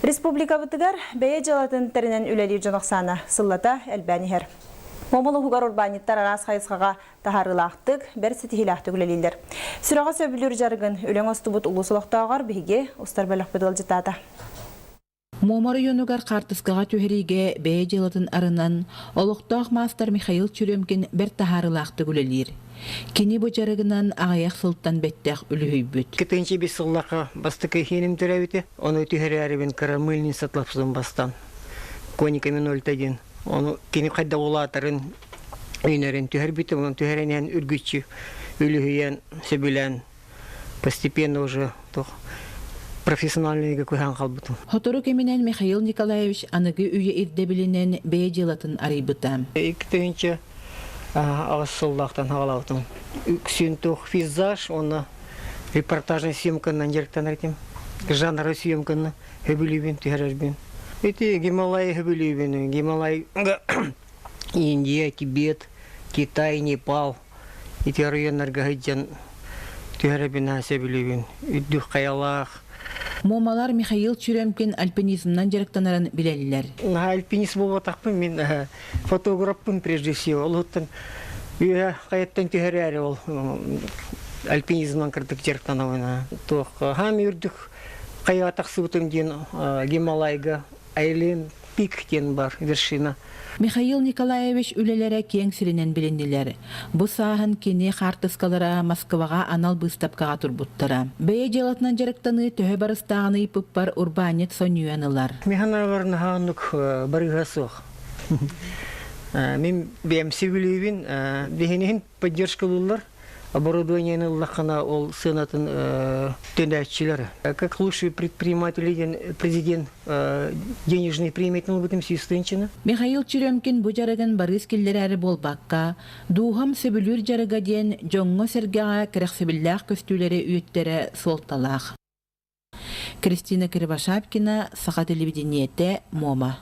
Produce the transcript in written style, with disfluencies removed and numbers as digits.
Республикабытыгар бэйэ дьыалатын тэринэн үлэлиир дьон ахсаана сыллата элбээн иһэр. Муома улууһугар урбаанньыттар араас хайысхаҕа таһаарыылаахтык, бэрт ситиһиилээхтик үлэлииллэр. Сүрэҕэ сөбүлүүр дьарыгын үлэҥ остубут улуус олохтооҕор биһиги устар бөлөхпүт ыалдьыттаата. Муома оройуонугар хаартыскаҕа түһэриигэ бэйэ дьыалатын арынан, олохтоох маастар Михаил Черемкин бэрт таһаарыылаахтык үлэлиир. Кини бу дьарыгынан аҕыйах сылтан бэттэх үлүһүйбүт. Кытынчы бис сылларга бастакы иһиэним төрөөбүтэ. Ону түһэрээрибин кыра мыльница тлапсым бастан. Коника Минольта диэн. Ону кини хайда улаатарын, үүнэрин түһэрбитим, онон түһэринэн үргүччү үлүһүйэн, сөбүлээн постепенно уже туох профессиональныйга көһөн халбытым. Сотору кэминэн Михаил Николаевич аныгы үйэ ирдэбилинэн бэйэ дьыалатын арыйбыта. 2008 сыллаахтан хаалаабытым. Үксүн туох пейзаж уонна репортажный съемканан дьарыктанар этим. Жанры съемканы хөбүлүүбүн түһэрэрбин. Ити Гималай хөбүлүүбүн. Гималайга Индия, Тибет, Китай, Непал ити оройуоннарга сылдьан түһэрэбин сөбүлүүбүн. Үрдүк хайалаах. Муомалар Михаил Черемкин альпинизмынан дьарыктанарын билэллэр. Наһаа альпинист буолбатахпын мин фотографпын прежде всего. Олуһуттан үөһэ хайаттан түһэрээри ол альпинизмынан кырдык дьарыктанабын. Туох хаам үрдүк хайаҕа тахсыбытым диэн Гималайга Айлен Пик диэн бар вершина. Михаил Николаевич үлэлэрэ киэҥ сиринэн билиннилэр. Бу сааһын кини хаартыскалара Москваҕа анал быыстапкаҕа турбуттара. Бэйэ дьыалатынан дьарыктаныы төһө барыстааҕын ыйыппыппар урбаанньыт сонньуйан ылар. Миханалар наһаа оннук барыыһа суох. Мин бэйэм сөбүлүүбүн. Биһиниһин поддержкалыыллар. Оборудованиены ыллаххына ол сыанатын төнөөччүлэр. Как лучший предприниматель диэн президент денежный премиятын ылбытым сүүс. Михаил Черемкин бу дьарыгын барыыс киллэрээри буолбакка, дууһам сөбүлүүр дьарыга диэн дьоҥҥо-сэргэҕэ кэрэхсэбиллээх көстүүлэри үөттэрэ суолталаах. Кристина Кривошапкина, Саха телевидениетэ, Муома.